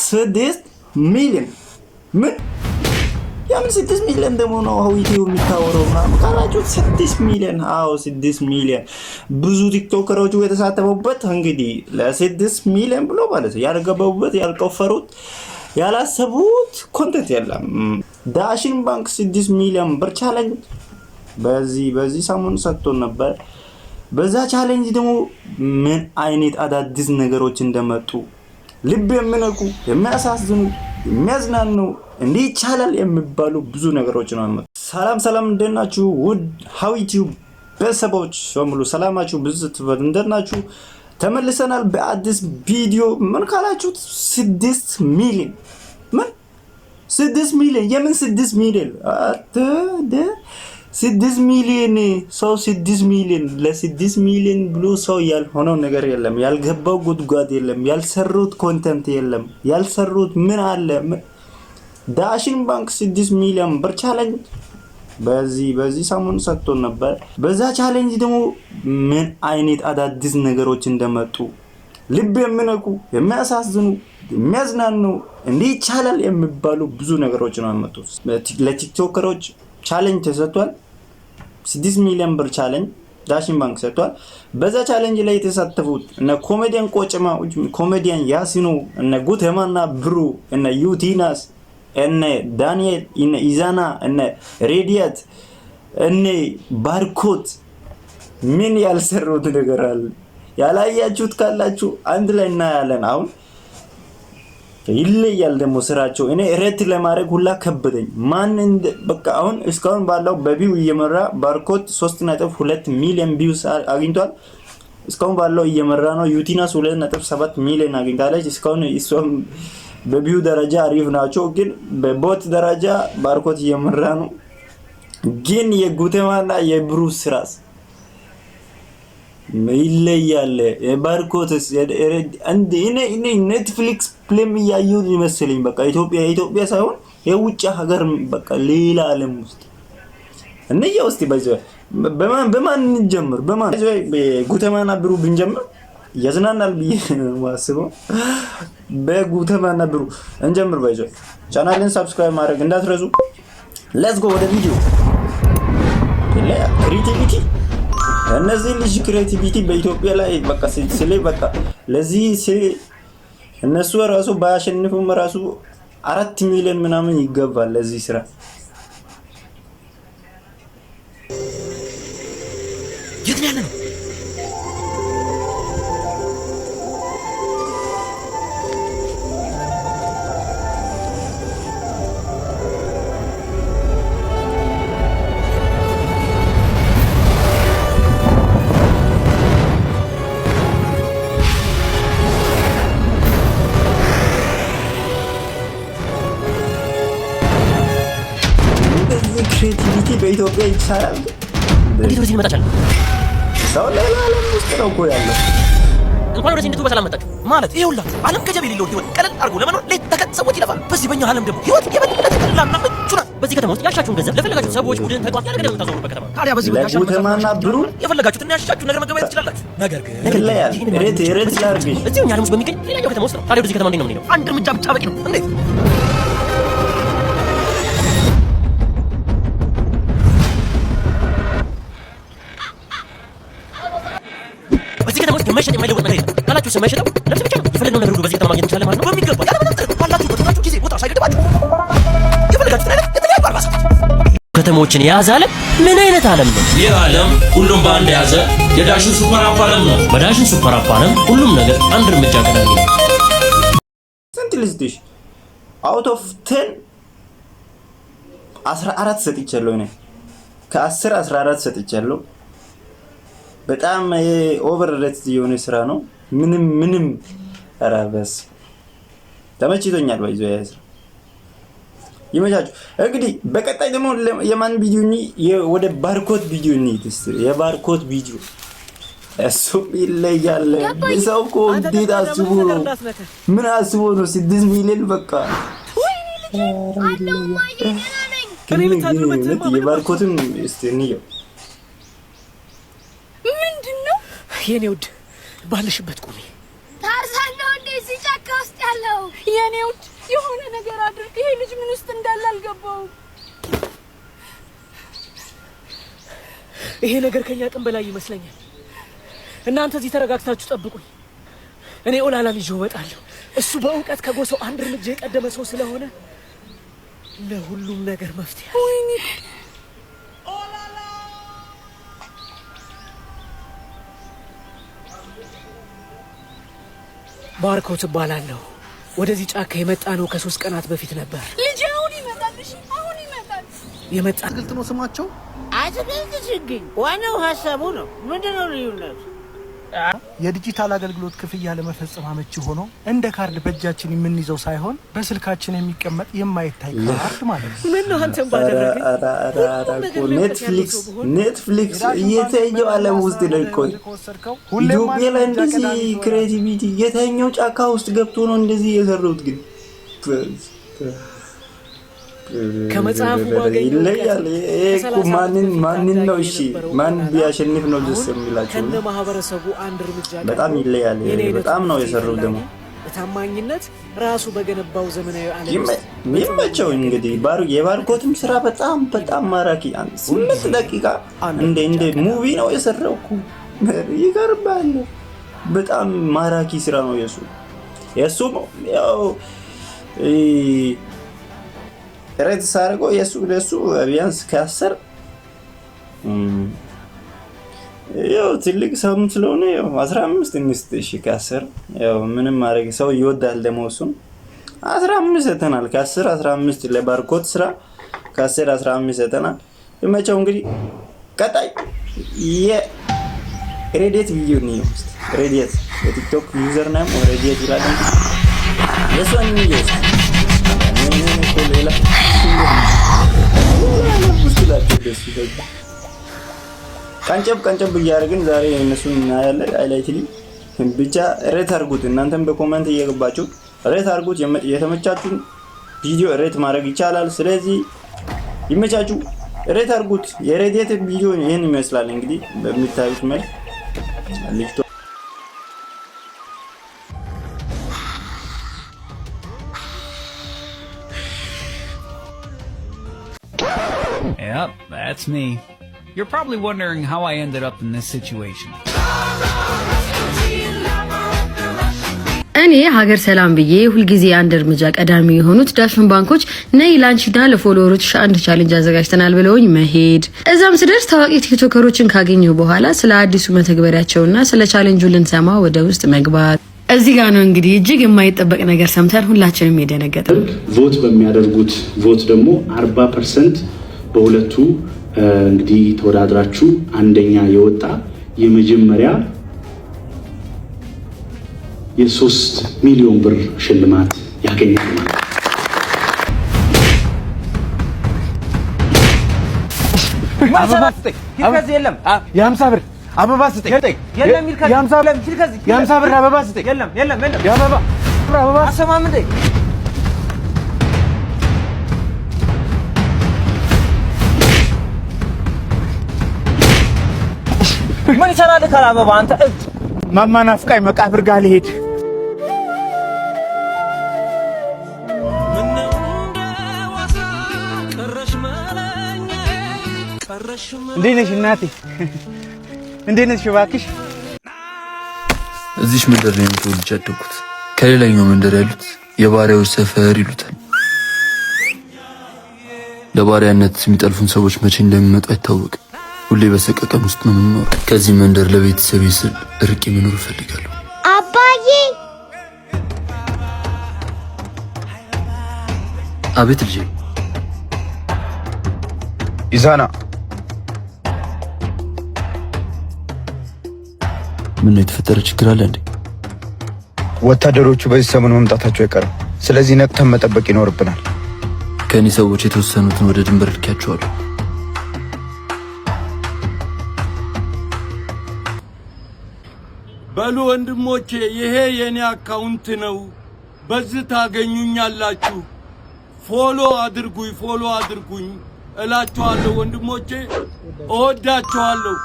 6 ሚሊዮን። ምን? የምን 6 ሚሊዮን ደግሞ ነው ሀዊቴው የሚታወረው ምናምን ካላችሁ፣ 6 ሚሊዮን፣ አዎ 6 ሚሊዮን። ብዙ ቲክቶከሮቹ የተሳተፉበት፣ እንግዲህ ለ6 ሚሊዮን ብሎ ማለት ነው ያልገባቡበት፣ ያልቆፈሩት፣ ያላሰቡት content የለም። ዳሽን ባንክ 6 ሚሊዮን ብር challenge በዚህ ሰሞን ሰጥቶን ነበር። በዛ challenge ደግሞ ምን አይነት አዳዲስ ነገሮች እንደመጡ፣ ልብ የሚነኩ፣ የሚያሳዝኑ፣ የሚያዝናኑ፣ እንዲህ ይቻላል የሚባሉ ብዙ ነገሮች ነው የመጡ። ሰላም ሰላም፣ እንዴት ናችሁ? ውድ ሀዊ ቲዩብ ቤተሰቦች በሙሉ ሰላማችሁ ብዙ ትበል። እንዴት ናችሁ? ተመልሰናል በአዲስ ቪዲዮ። ምን ካላችሁት 6 ሚሊዮን። ምን 6 ሚሊዮን? የምን 6 ሚሊዮን? 6 ሚሊዮን ሰው፣ 6 ሚሊዮን፣ ለ6 ሚሊዮን ብሎ ሰው ያልሆነው ነገር የለም። ያልገባው ጉድጓድ የለም። ያልሰሩት content የለም። ያልሰሩት ምን አለ? ዳሽን ባንክ 6 ሚሊዮን ብር challenge በዚህ ሰሞን ሰጥቶን ነበር። በዛ challenge ደግሞ ምን አይነት አዳዲስ ነገሮች እንደመጡ፣ ልብ የሚነኩ፣ የሚያሳዝኑ፣ የሚያዝናኑ፣ እንዲህ ይቻላል የሚባሉ ብዙ ነገሮች ነው የመጡት። ለቲክቶከሮች challenge ተሰጥቷል። 6 ሚሊዮን ብር challenge ዳሽን ባንክ ሰጥቷል። በዛ challenge ላይ የተሳተፉት እነ ኮሜዲያን ቆጭማ፣ ኮሜዲያን ያሲኑ፣ እነ ጉተማና ብሩ፣ እነ ዩቲናስ፣ እነ ዳንኤል፣ እነ ኢዛና፣ እነ ሬዲያት፣ እነ ባርኮት ምን ያልሰሩት ነገር አለ? ያላያችሁት ካላችሁ አንድ ላይ እናያለን። አሁን ይለያል ደግሞ ስራቸው። እኔ rate ለማድረግ ሁላ ከበደኝ። ማን በቃ አሁን እስካሁን ባለው በ view እየመራ ባርኮት 3.2 ሚሊዮን views አግኝቷል። እስካሁን ባለው እየመራ ነው። ዩቲናስ 2.7 ሚሊዮን አግኝታለች። እስካሁን እሷም በ view ደረጃ አሪፍ ናቸው፣ ግን በ vote ደረጃ ባርኮት እየመራ ነው። ግን የጉቴማና የብሩ ስራስ ይለያል። የባርኮትስ እኔ ኔትፍሊክስ ፊልም እያየሁ ይመስለኝ። በቃ ኢትዮጵያ ኢትዮጵያ ሳይሆን የውጭ ሀገር፣ በቃ ሌላ ዓለም ውስጥ እንያ ውስጥ። በማን በማን እንጀምር? በማን? ጉተማና ብሩ ብንጀምር ያዝናናል ብዬ ማስበው በጉተማና ብሩ እንጀምር። By the way ቻናልን subscribe ማድረግ እንዳትረሱ። Let's go ወደ ቪዲዮ። Creativity፣ እነዚህ ልጅ creativity በኢትዮጵያ ላይ በቃ ስለ በቃ ለዚህ ስለ እነሱ ራሱ ባያሸንፉም ራሱ 4 ሚሊዮን ምናምን ይገባል ለዚህ ስራ። የት ነው ያለነው? እንደዚህ creativity በኢትዮጵያ ይቻላል? እንዴት ወደዚህ ልመጣ ቻልን? ሰው ሌላ ዓለም ውስጥ ነው እኮ ያለው። እንኳን ወደዚህ እንድትሉ በሰላም መጣችሁ። ማለት ይኸውላችሁ ዓለም ገደብ የሌለውን ህይወት ቀለል አድርጎ ለመኖር ሌት ተቀን ሰዎች ይለፋል። በዚህ በእኛ ዓለም ደግሞ ህይወት የበለጠ ቀላልና ምቹ ናት። በዚህ ከተማ ውስጥ ያሻችሁን ገንዘብ ለፈለጋችሁ ሰዎች፣ ቡድን፣ ተቋም ያለ ገደብ የምታዘውሩበት ከተማ ነው። ታዲያ በዚህ ለጉተማና ብሩ የፈለጋችሁትና ያሻችሁን ነገር መገበያየት ትችላላችሁ። ነገር ግን ይለያል። Rate rate ላድርግሽ። እዚሁ እኛ ዓለም ውስጥ በሚገኝ ሌላኛው ከተማ ውስጥ ነው። ታዲያ ወደዚህ ከተማ እንዴት ነው የምንሄደው? አንድ እርምጃ ብቻ በቂ ነው። እንዴት? በዚህ ከተማ ውስጥ የማይሸጥ የማይለወጥ ነገር የለም። ካላችሁ የማይሸጠው ልብስ ብቻ ነው። የፈለግነውን ነገር ሁሉ በዚህ ከተማ ማግኘት እንችላለን ማለት ነው። በሚገባ ያለምንም ጥረት ባላችሁበት ሆናችሁ ጊዜ ቦታ ሳይገድባችሁ የፈለጋችሁትን አይነት የተለያዩ አልባሳት ከተሞችን የያዘ ዓለም ምን አይነት ዓለም ነው? ይህ ዓለም ሁሉም በአንድ የያዘ የዳሽን ሱፐር አፕ ዓለም ነው። በዳሽን ሱፐር አፕ ዓለም ሁሉም ነገር አንድ እርምጃ ቀዳሚ ነው። ስንት ልስጥሽ? Out of 10 14 ሰጥቻለሁ። እኔ ከ10 14 ሰጥቻለሁ። በጣም overrated የሆነ ስራ ነው። ምንም ምንም ኧረ በስመ ተመችቶኛል። By the way ስራ ይመቻችሁ። እንግዲህ በቀጣይ ደግሞ የማን ቪዲዮ? ወደ ባርኮት ቪዲዮ እንሂድ እስኪ። የባርኮት ቪዲዮ እሱም ይለያል። ሰው እኮ እንዴት አስቦ ነው? ምን አስቦ ነው? 6 ሚሊዮን በቃ ግን የባርኮትም እስኪ እንየው። ምንድን ነው? የኔ ውድ ባለሽበት ቁሚ። ታርዛን ነው እንዴ እዚህ ጫካ ውስጥ ያለው? የኔ ውድ፣ የሆነ ነገር አድርግ። ይሄ ልጅ ምን ውስጥ እንዳለ አልገባውም። ይሄ ነገር ከኛ አቅም በላይ ይመስለኛል። እናንተ እዚህ ተረጋግታችሁ ጠብቁኝ። እኔ ኦላላን ይዤው እመጣለሁ። እሱ በእውቀት ከጎሳው አንድ እርምጃ የቀደመ ሰው ስለሆነ ለሁሉም ነገር መፍትሄ አለ። ወይኔ። ባርኮት እባላለሁ። ወደዚህ ጫካ የመጣ ነው ከ3 ቀናት በፊት ነበር። ልጅ አሁን ይመጣል። እሺ፣ አሁን ይመጣል። የመጣ አትክልት ነው ስማቸው። አትክልት ችግኝ፣ ዋናው ሀሳቡ ነው። ምንድን ነው ልዩነቱ? የዲጂታል አገልግሎት ክፍያ ለመፈጸም አመቺ ሆኖ እንደ ካርድ በእጃችን የምንይዘው ሳይሆን በስልካችን የሚቀመጥ የማይታይ ካርድ ማለት ነው። ምን ነው አንተን ባደረገኝ? ኧረ ኧረ ኧረ እኮ Netflix፣ Netflix የትኛው ዓለም ውስጥ ነው? ቆይ፣ ኢትዮጵያ ላይ እንደዚህ creativity የትኛው ጫካ ውስጥ ገብቶ ነው እንደዚህ የሰሩት? ግን ከመጽሐፉ ባገኘው ይለያል። ይሄ እኮ ከ30 ዓመት ማንን በፊት ማንን ነው? ታዳጊ እሺ፣ የነበረው ማን ኦላላ ቢያሸንፍ ነው ደስ አሁን የሚላቸው? ከነ ማህበረሰቡ አንድ እርምጃ በጣም ቀድሞ ይለያል። የኔ አይነቱ በጣም ነው መፍትሄ የሰሩት ፈላጊ ደግሞ። በታማኝነት ራሱ በገነባው ዘመናዊ ዓለም ውስጥ ይመቸው እንግዲህ። የባርኮትም ስራ በጣም በጣም ማራኪ፣ 8 ደቂቃ እንደ movie ነው የሰራው እኮ፣ ይገርማል። በጣም ማራኪ ስራ ነው የሱ። ያው rate ሳደርገው የሱ ለሱ ቢያንስ ከ10፣ ያው ትልቅ ሰውም ስለሆነ ያው 15 እንስጥ። እሺ፣ ከ10። ያው ምንም ማድረግ፣ ሰው ይወዳል ደግሞ እሱን። 15 ሰተናል፣ ከ10 15። ለባርኮት ስራ ከ10 15 ሰተናል። ይመቸው እንግዲህ። ቀጣይ የሬዲየት ቪዲዮ ነው። እስኪ ሬዲየት፣ የ TikTok username ሬዲየት ይላል። የእሷን እንየው እስኪ። ምን እኮ ሌላ ውስጥ ላቸው ደስ ይላል። ቀንጨብ ቀንጨብ እያደረግን ዛሬ እነሱን እናያለን። Highlight ብቻ rate አድርጉት። እናንተም በ comment እየገባችሁ rate አድርጉት። የተመቻችሁን ቪዲዮ rate ማድረግ ይቻላል። ስለዚህ ይመቻችሁ፣ rate አድርጉት። የሬዲየት ቪዲዮ ይህን ይመስላል እንግዲህ በሚታዩት መልክ ልጅቷ። Yep, that's me. You're probably wondering how I ended up in this situation. እኔ ሀገር ሰላም ብዬ ሁልጊዜ አንድ እርምጃ ቀዳሚ የሆኑት ዳሽን ባንኮች ነይ ላንቺና ለ follower ኦችሽ አንድ challenge አዘጋጅተናል ብለውኝ መሄድ፣ እዛም ስደርስ ታዋቂ ቲክቶከሮችን ካገኘሁ በኋላ ስለ አዲሱ መተግበሪያቸውና ስለ ቻሌንጁ ልንሰማ ወደ ውስጥ መግባት። እዚህ ጋር ነው እንግዲህ እጅግ የማይጠበቅ ነገር ሰምተን ሁላችንም የደነገጥነው። Vote በሚያደርጉት vote ደግሞ 40% በሁለቱ እንግዲህ ተወዳድራችሁ አንደኛ የወጣ የመጀመሪያ የ3 ሚሊዮን ብር ሽልማት ያገኛል ማለት ነው። የለም፣ የ50 ብር አበባ ስጠኝ። የ50 ብር አበባ ስጠኝ። የለም፣ የለም፣ የለም። የአበባ አበባ አሰማም እንዴ? ምን ይሰራልህ አበባ አንተ እብድ? ማማ ናፍቃኝ መቃብር ጋር ልሄድ። ምነው እንደ ዋዛ ቀረሽ መለኛዬ ቀረሽ። እንዴት ነሽ እናቴ? እንዴት ነሽ እባክሽ? እዚች መንደር ላይ ነው ተወልጄ ያደግኩት። ከሌላኛው መንደር ያሉት የባሪያዎች ሰፈር ይሉታል። ለባሪያነት የሚጠልፉን ሰዎች መቼ እንደሚመጡ አይታወቅም። ሁሌ በሰቀቀን ውስጥ ነው የምንኖረው። ከዚህ መንደር ለቤተሰቤ ስል እርቄ መኖር እፈልጋለሁ። አባዬ። አቤት ልጄ። ኢዛና። ምን ነው፣ የተፈጠረ ችግር አለ እንዴ? ወታደሮቹ በዚህ ሰሞን መምጣታቸው አይቀርም። ስለዚህ ነቅተን መጠበቅ ይኖርብናል። ከእኔ ሰዎች የተወሰኑትን ወደ ድንበር ልኬያቸዋለሁ። በሉ ወንድሞቼ፣ ይሄ የኔ account ነው። በዚህ ታገኙኛላችሁ። Follow አድርጉኝ፣ follow አድርጉኝ እላችኋለሁ። ወንድሞቼ፣ እወዳችኋለሁ።